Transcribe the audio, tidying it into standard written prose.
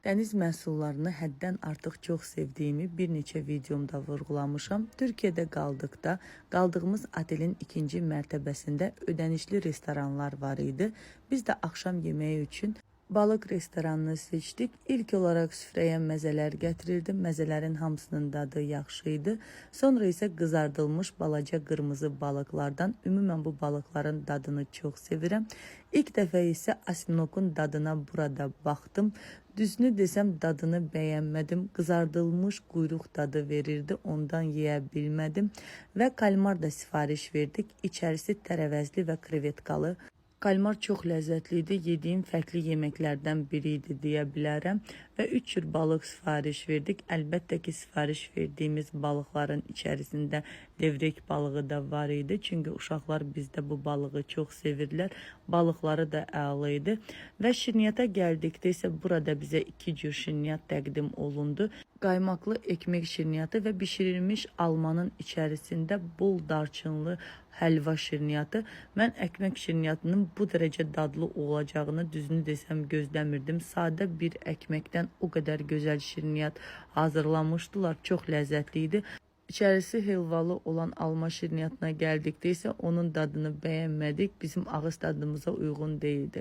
Dəniz məhsullarını həddən artıq çox sevdiyimi bir neçə videomda vurğulamışam. Türkiyədə qaldıqda qaldığımız otelin ikinci mərtəbəsində ödənişli restoranlar var idi. Biz də axşam yeməyi üçün balıq restoranını seçdik. İlk olaraq süfrəyə məzələr gətirildi. Məzələrin hamısının dadı yaxşı idi. Sonra isə qızardılmış balaca qırmızı balıqlardan, ümumən bu balıqların dadını çox sevirəm. İlk dəfə isə asminokun dadına burada baxdım. Düzünü desəm dadını bəyənmədim. Qızardılmış quyruq dadı verirdi, ondan yeyə bilmədim. Və kalmar da sifariş verdik. İçərisi tərəvəzli və krevetkalı. Kalmar çox ləzzətli idi. Yediyim fərqli yeməklərdən biri idi deyə bilərəm. Və 3 cür balıq sifariş verdik. Əlbəttə ki, sifariş verdiyimiz balıqların içərisində levrek balığı da var idi. Çünki uşaqlar bizdə bu balığı çox sevirlər. Balıqları da əla idi. Və şirniyyata gəldikdə isə burada bizə 2 cür şirniyyat təqdim olundu. Qaymaqlı ekmek şirniyyatı və bişirilmiş almanın içərisində bol darçınlı həlva şirniyyatı. Mən ekmek şirniyyatının bu dərəcə dadlı olacağını düzünü desəm gözləmirdim. Sadə bir ekməkdən o qədər gözəl şirniyyat hazırlamışdılar. Çox ləzzətli idi. İçərisi helvalı olan alma şirniyyatına gəldikdə isə onun dadını bəyənmədik. Bizim ağız dadımıza uyğun deyildi.